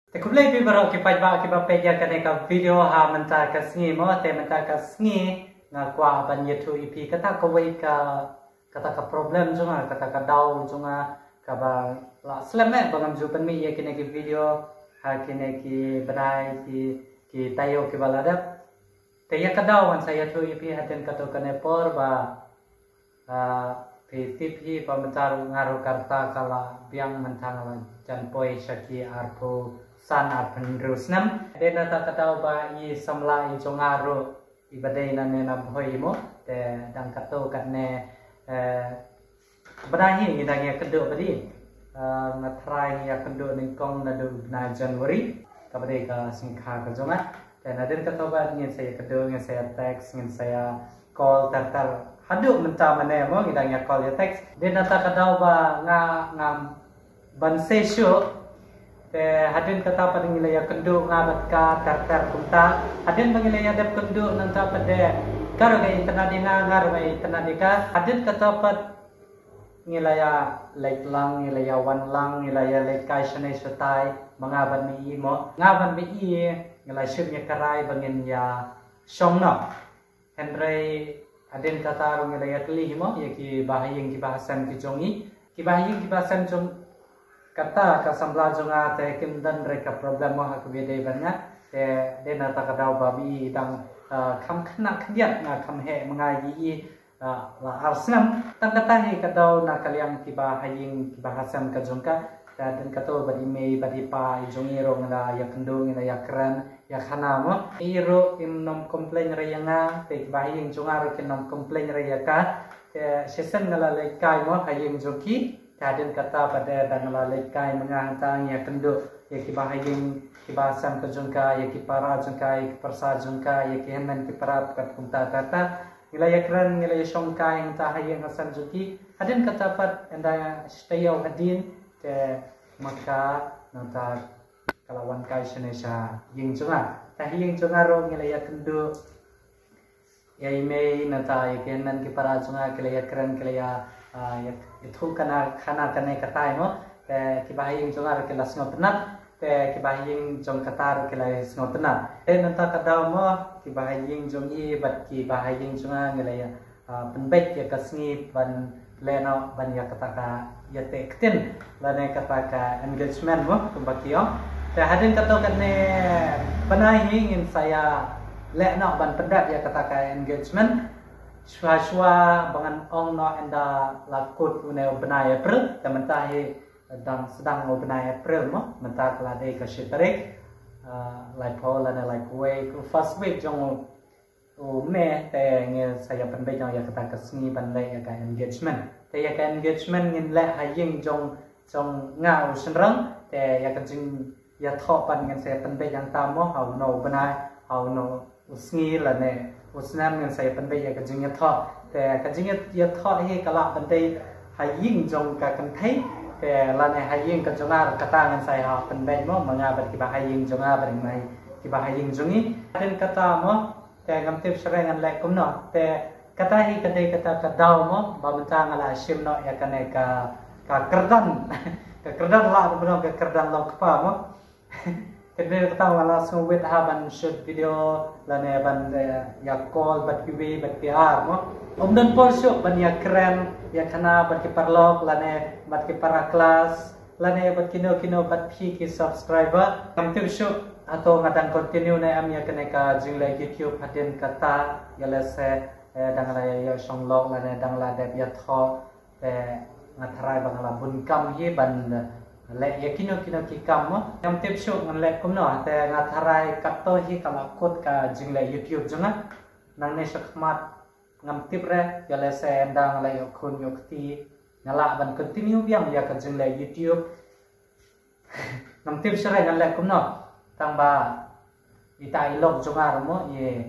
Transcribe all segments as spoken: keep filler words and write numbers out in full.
Te khublei phi baroh ki paidbah kiba peit ïa kane ka video ha mynta ka sngi mo, te mynta ka sngi nga kwah ban ïathuh ïa phi kata kawei ka, kata ka problem jong nga, kata ka daw jong nga kaba la slem eh ba ngam ju pynmih ïa kine ki video ha kine ki bnai ki, ki taïew kiba la dep. Te ïa ka daw ngan sa ïathuh ïa phi hadien katto katne por ba, ah, phi tip hi ba mynta ruh nga ruh ka rta ka la biang, mynta nga la jan poi sha ki arphew san arphew hynriew snem. Dei na kata ka daw ba i samla i jong nga ruh iba dei na ne na Bhoi mo, te dang katto katne, eh, bnai hi ngi dang ïakynduh ba dei. Ah, nga try ngi ïakynduh nyngkong naduh bnai January kaba dei ka sngi kha ka jong nga. Te nadien kata ba ngin sa ïakynduh, ngin sa ïa text, ngin sa ïa call ter ter. Haduh mynta mynne mo ngi dang ïa call ïa text. Dei na kata ka daw ba nga ngam ban seisoh. Te hadien kata pat ngi la ïakynduh nga bad ka ter ter kumta. Hadien ba ngi la ïadep kynduh nangta pat de ka ruh ka itynnad ïa nga, nga ruh ka itynnad ïa ka. Hadien kata pat ngi la ïa leit lang, ngi la ïa wan lang, ngi la ïa leit kai shane shatai, ma nga bad ma i mo. Nga bad ma i ngi la shim ïa ka rai ba ngin ïa shong noh. Hynrei hadien kata ruh ngi la ïa kylli hi mo ïa ki bahaïing ki bahasem ki jong i. Ki bahaïing ki bahasem jong kata ka samla jong nga te kim don re ka problem mo ha kaba dei ban nga. Te dei na kata ka daw ba ma i dang, ah, kham khynnah khyndiat, nga kham heh ma nga ïa i, ah, la ar snem. Tang kata hi ka daw na ka liang ki bahaïing ki bahasem ka jong ka. Te hadien kato bad i mei bad i pa i jong i ruh ngi la ïakynduh, ngi la ïakren ïa khana mo. I ruh im nym complain re ïa nga, te ki bahaïing jong nga ruh ki nym complain re ïa ka. Te shisien nga la leit kai mo ha ïing jong ki. Te hadien kata pat de dang la leit kai ma nga hangta ngi ïakynduh ïa ki bahaïing ki bahasem ka jong ka, ïa ki para jong ka, ïa ki pyrsa jong ka, ïa ki hynmen ki para kat kumta kata. Ngi la ïakren, ngi la ïashong kai hangta ha ïing ha sem jong ki. Hadien kata pat ynda shu taïew hadien te ma ka nangta ka la wan kai shane sha ïing jong nga. Te ha ïing jong nga ruh ngi la ïakynduh ïa i mei nangta ïa ki hynmen ki para jong nga, ki la ïakren, ki la ïa, ah, ïa, ïathuh khana, khana kane katai mo. Te ki bahaïing jong nga ruh ki la sngewtynnat. Te ki bahaïing jong kata ruh ki la sngewtynnat. Te nangta ka daw mo ki bahaïing jong i bad ki bahaïing jong nga ngi la ïa, ah, pynbeit ïa ka sngi ban leh noh ban ïa kata ka ïateh ktien lane kata ka engagement mo kumba ki ong. Te hadien kato katne bnai hi ngin sa ïa leh noh ban pyndep ïa kata ka engagement. Shuwa shuwa ba ngan ong noh ynda la kut une u bnai April, te mynta hi dang sdang u bnai April mo, mynta ka la dei ka shi tarik, ah, laiphew lane laiphew wei, ka first week jong u u May te ngi sa ïa pynbeit noh ïa kata ka sngi ban leh ïa ka engagement. Te ïa ka engagement ngin leh ha ïing jong, jong nga u shynrang, te ïa ka jingïathoh pat ngin sa ïa pynbeit hangta mo ha uno u bnai, ha uno u sngi lane u snem ngin sa ïa pynbeit ïa ka jingïathoh. Te ka jingïathoh hi ka lah ban dei ha ïing jong ka kynthei, te lane ha ïing ka jong nga kata ngin sa ïa pynbeit mo, ma nga bad ki bahaïing jong nga bad ki bahaïing jong i. Hadien kata mo, te ngam tip shuh re ngan leh kumno. Te kata hi ka dei kata ka daw mo ba mynta nga la shim noh ïa kane ka, ka kyrdan. Ka kyrdan la, ka kyrdan long kpa mo. Te dei kata nga la sngewwit ha ban shoot video lane ban, eh, ïa call bad kiwei bad ki ar mo. Ym don por shuh ban ïa kren ïa khana bad ki paralok lane bad ki para klas lane bad kino kino bad phi ki subscriber. Ngam tip shuh hato nga dang continue ne em ïa kane ka jingleh YouTube hadien kata, ïa lehse, eh, dang la ïa shong lok lane dang la dep ïathoh, te nga tharai ba nga la bun kam hi ban leh ïa kino kino ki kam mo. Ngam tip shuh ngan leh kumno, te nga tharai katto hi ka la kut ka jingleh YouTube jong nga. Nangne shakhmat ngam tip re, ïa lehse ynda nga la ïoh khun ïoh kti nga lah ban continue biang ïa ka jingleh YouTube. Ngam tip shuh re ngan leh kumno. Tang ba ita i lok jong nga ruh mo i,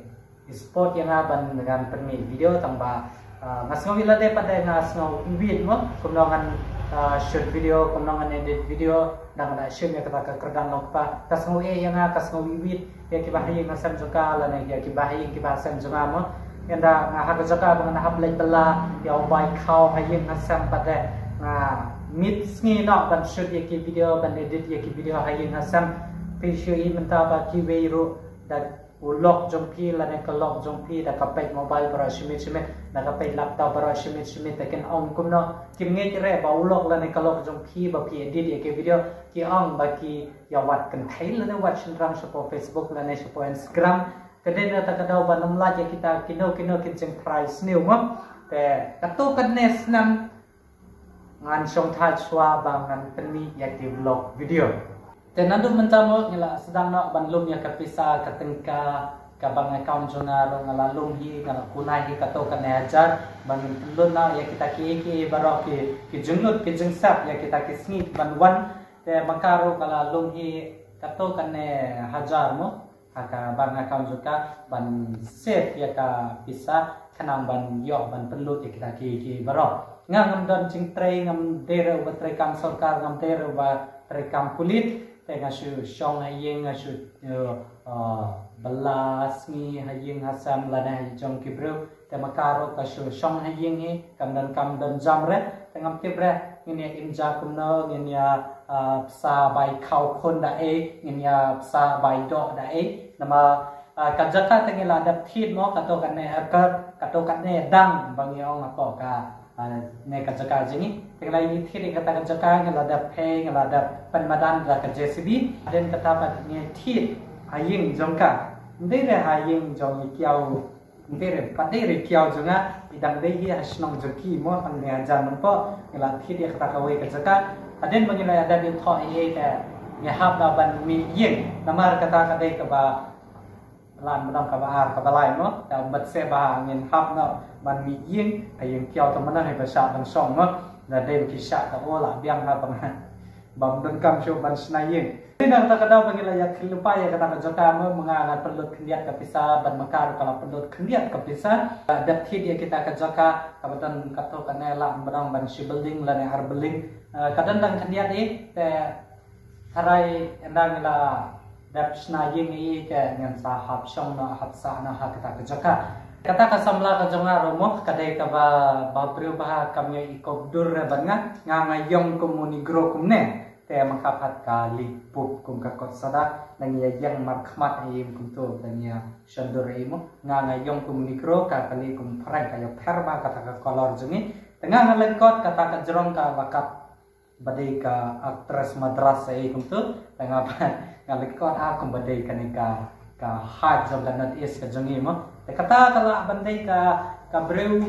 i support ïa nga ban ngan pynmih video, tang ba, ah, nga sngew ïa lade pat de nga sngew iwit mo kumno ngan, ah, shoot video, kumno ngan edit video. Dang da shim ïa kata ka kyrdan long kpa, ka sngew eh ïa nga, ka sngew iwit ïa ki bahaïing hasem jong ka lane ïa ki bahaïing ki bahasem jong nga mo. Ynda nga ha ka jaka ba ngan hap leit bylla ïa u bai khaw ha ïing hasem pat de nga miet sngi noh ban shoot ïa ki video, ban edit ïa ki video ha ïing hasem. Phi shu i mynta ba kiwei ruh da u lok jong phi lane ka lok jong phi da ka peit mobile baroh shi miet shi miet, da ka peit laptop baroh shi miet shi miet, te kin ong kumno, kim ngeit re ba u lok lane ka lok jong phi ba phi edit ïa ki video, ki ong ba ki ïa wad kynthei lane wad shynrang shapoh Facebook lane shapoh Instagram. Te dei na kata ka daw ban ym lait ïa kita kino kino ki jingtharai sniew mo. Te kato kane snem ngan shong thait shuwa ba ngan pynmih ïa ki vlog video. Te naduh mynta mo ngi la sdang noh ban lum ïa ka pisa, ka tyngka, ka bank account jong nga ruh nga la lum hi, nga la kunai hi kato kane hajar ban pynlut noh ïa kita ki, ki baroh ki, ki jinglut ki jingsep ïa kita ki sngi ban wan. Te ma ka ruh ka la lum hi kato kane hajar mo ha ka bank account jong ka ban save ïa ka pisa khnang ban ïoh ban pynlut ïa kita ki, ki baroh. Nga ngam don jingtrei, ngam dei re uba trei kam sorkar, ngam dei re uba trei kam pulit. Te nga shu shong ha ïing, nga shu, uh, uh, bylla sngi ha ïing ha sem lane ha jong ki briew. Te ma ka ruh ka shu shong ha ïing hi, kam don kam don jam re. Te ngam tip re ngin ïa im ja kumno, ngin ïa, ah, bsa bai khaw khun da ei, ngin ïa bsa bai doh da ei. Namar, ah, ka jaka te ngi la dep thied mo, kato kane, ah, ka, kato kane dang ba ngi ong hapoh ka, ah, ne ka jaka jong ngi. Te ngi la ïa thied ïa kata ka jaka, ngi la dep pei, ngi la dep pynmadan da ka J C B. Hadien kata pat ngi thied ha ïing jong ka. Ym dei re ha ïing jong i kiaw, ym dei re, pat dei re kiaw jong nga, i dang dei hi ha shnong jong ki mo, tang ne hajan nongpoh, ngi la thied ïa kata kawei ka jaka. Hadien ba ngi la ïa dep ïathoh ei ei te ngi hap da ban mih ïing. Namar kata ka dei kaba lan ba dang kaba ar kaba lai mo, te ym bad se ba ngin hap noh ban mih ïing ha ïing kiaw te mynta hi ba shah ban shong mo. Da dei ba ki shah ka o la biang ha ba nga bam donkam shuh ban shna ïing. Te na kata ka daw ba ngi la ïa khlem lypa ïa kata ka jaka mo, ma nga nga pynlut khyndiat ka pisa bad ma ka ruh ka la pynlut khyndiat ka pisa. Dep thied ïa kita ka jaka kaba don kato kane lah ba dang ban shu building lane ar building. Eh, ka don dang khyndiat i te tharai ynda ngi la dep shna ïing i te ngan sa hap shong noh hap sah noh ha kata ka jaka. Kata ka samla ka jong nga ruh mo ka dei kaba, ba briew ba kam ïoh i kop dur re bad nga, nga nga ïong kum u Negro kumne. Te ma ka pat ka leit bup kum ka kot sadak, dang ïa ïeng markhmat ei kumto, dang ïa shondur ei mo. Nga nga ïong kum u Negro, ka ka leit kum phareng, ka ïa pher bha kata ka colour jong ngi. Te nga nga lyngkot kata ka jrong ka la kat ba dei ka actress Madras ei kumto. Te nga pat nga lyngkot a kum ba dei kane ka, ka haj jong ka North East ka jong ngi mo. Te kata ka lah ban dei ka, ka briew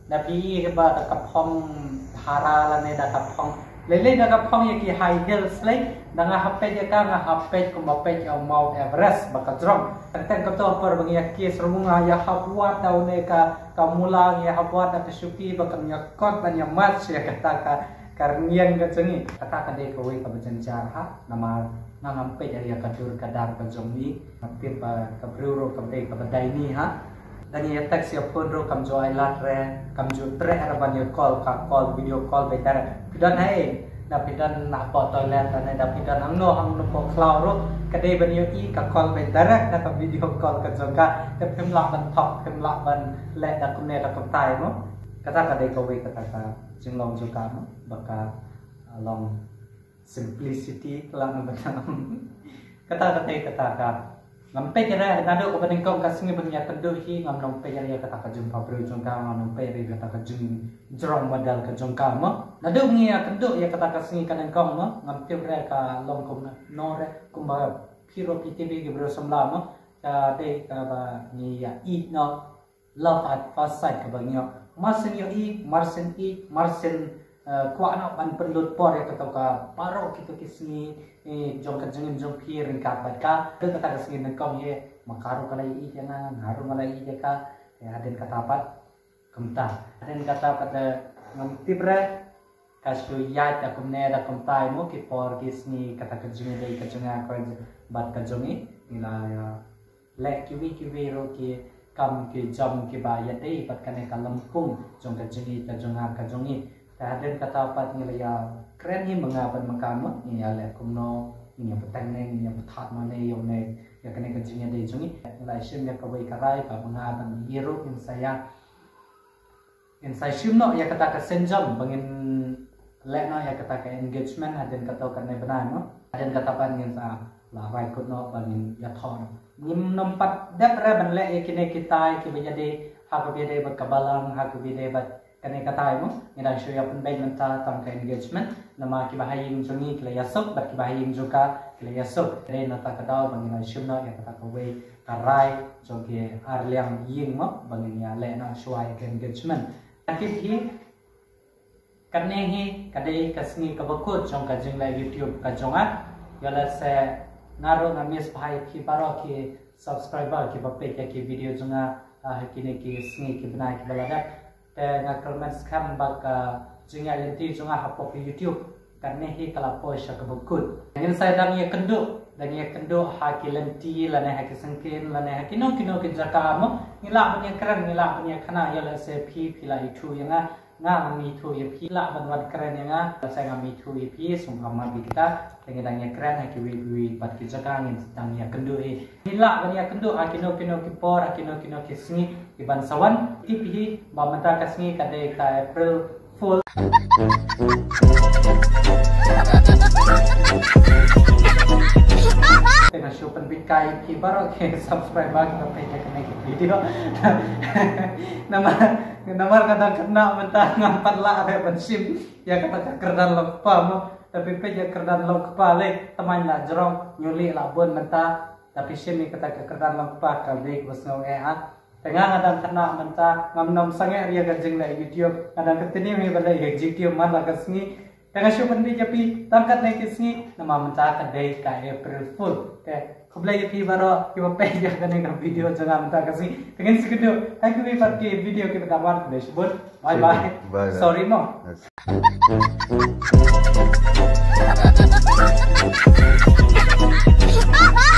da phi i ba da ka phong bhara lane da ka phong, lei lei da ka phong ïa ki high heels lei. Da nga hap peit ïa ka, nga hap peit kum ba peit ïa u Mount Everest ba ka jrong. Teng teng kato por ba ngi ïa kiss ruh nga ïa hap wad da une ka, ka mula, ngi ïa hap wad da ka shuki ba kan ïa kot ban ïa match ïa kata ka, ka rynïeng ka jong ngi. Kata ka dei kawei kaba jynjar ha, namar nga ngam peit ïa ka dur ka dar ka jong ngi. Nga tip ba ka briew ruh kaba dei kaba dei ni ha. Da ngi ïa text ïa phone ruh kam ju ai lad re, kam ju treh re ban ïa call, ka call, video call beit direct. Phi don haei? Da phi don hapoh toilet lane da phi don hangno hangno hapoh khlaw ruh, ka dei ban ïohi ka call beit direct da ka video call ka jong ka. Te phim lah ban thok, phim lah ban leh da kumne da kumtai mo. Kata ka dei kawei kata ka jinglong jong ka mo, ba ka, ah, long simplicity ka lah na ba tam. Kata ka dei kata ka. Ngam peit re, naduh kaba nyngkong ka sngi ba ngi ïa kynduh hi, ngam nang peit re ïa kata ka jingpha briew jong ka, ngam nang peit re ïa kata ka jingjrong model ka jong ka mo. Naduh ngi ïa kynduh ïa kata ka sngi ka nyngkong mo, ngam tip re ka long kumno re, kumba phi ruh phi tip ïa ki briew samla mo. Ka dei kaba ngi ïa ïeit noh, love at first sight kaba ngi ïoh. Mar shen ïohi, mar shen ïeit, mar shen, eh, kwah noh ban pynlut por ïa kato ka baroh kito ki sngi, eh, jong ka jingim jong phi ryngkat bad ka. Ka kata ka sngi nyngkong hi, ma ka ruh ka la ïeit ïa nga, nga ruh nga la ïeit ïa ka. Te hadien kata pat kumta. Hadien kata pat, eh, ngam tip re ka shu ïaid da kumne da kumtai mo ki por ki sngi, kata ka jingïadei ka jong nga bad ka jong i. Ngi la, eh, leh kiwei kiwei ruh ki kam ki jam kiba ïadei bad kane ka lympung jong ka jong i, ka jong nga, ka jong i. Te hadien kata pat ngi la ïa kren hi ma nga bad ma ka mo, ngi ïa leh kumno, ngi ïa bteng ne, ngi ïa bthat ma ne ïa une, ïa kane ka jingïadei jong i. Ngi la shim ïa kawei ka rai ba ma nga bad ma i ruh ngin sa ïa, ngin sa shim noh ïa kata ka sienjam ba ngin leh noh ïa kata ka engagement hadien kato kane bnai mo. Hadien kata pat ngin sa la rai kut noh ba ngin ïathoh. Ngim nym pat dep re ban leh ïa kine kitai kiba ïadei ha kaba ïadei bad ka balang, ha kaba ïadei bad kane katai mo. Ngi dang shu ïa pynbeit mynta tang ka engagement, namar kiba ha ïing jong ngi ki la ïasuk bad kiba ha ïing jong ka ki la ïasuk. Dei nata ka daw ba ngi la shim noh ïa kata kawei ka rai jong ki ar liang ïing mo ba ngin ïa leh noh shuwa ïa ka engagement. Ka tip hi, kane hi ka dei ka sngi kaba kut jong ka jingleh YouTube ka jong nga. Ïoh lehse nga ruh nga miss bha ïa phi baroh ki subscriber kiba peit ïa ki video jong nga ha kine ki sngi ki bnai kiba la dep. Te nga kyrmen skhem ba ka jingïaid lynti jong nga hapoh ka YouTube kane hi ka la poi sha kaba kut. Ngin sa dang ïakynduh, dang ïakynduh ha ki lynti lane ha ki syngkien lane ha kino kino ki jaka mo. Ngi lah ban ïakren, ngi lah ban ïakynduh, ïoh lehse phi phi la ithuh ïa nga, nga ngam ithuh ïa phi, lah ban wan kren ïa nga, lehse ngam ithuh ïa phi, sngewbha map ïa kita. Te ngi dang ïakren ha kiwei kiwei pat ki jaka, ngin dang ïakynduh hi. Ngi lah ban ïakynduh ha kino kino ki por, ha kino kino ki sngi kiban sa wan. Tip hi ba mynta ka sngi ka dei ka April Fool. Te nga shu pynbeit kai ïa phi baroh ki subscriber kiba peit ïa kane ka video. Namar, namar ka dang kynnoh mynta ngam pat lah re ban shim ïa kata ka kyrdan long kpa mo. Te phi peit ïa kyrdan long kpa lei, tymmen la jrong, ñiuh lei la bun mynta. Te phi shim ïa kata ka kyrdan long kpa ka dei kaba sngew eh ah. Te nga nga dang kynnoh mynta, ngam nym sangeh ïa ka jingleh YouTube, nga dang continue hi ban leh ïa ka YouTube man la ka sngi. Te nga shu pynbeit ïa phi tang katne ka sngi, namar mynta ka dei ka April Fool. Te khublei ïa phi baroh kiba peit ïa kane ka video jong nga mynta ka sngi. Te ngin sa ïakynduh ha kiwei pat ki video kiba dang wan. Khublei shibun. Bye bye. Bye bye. Sorry mo.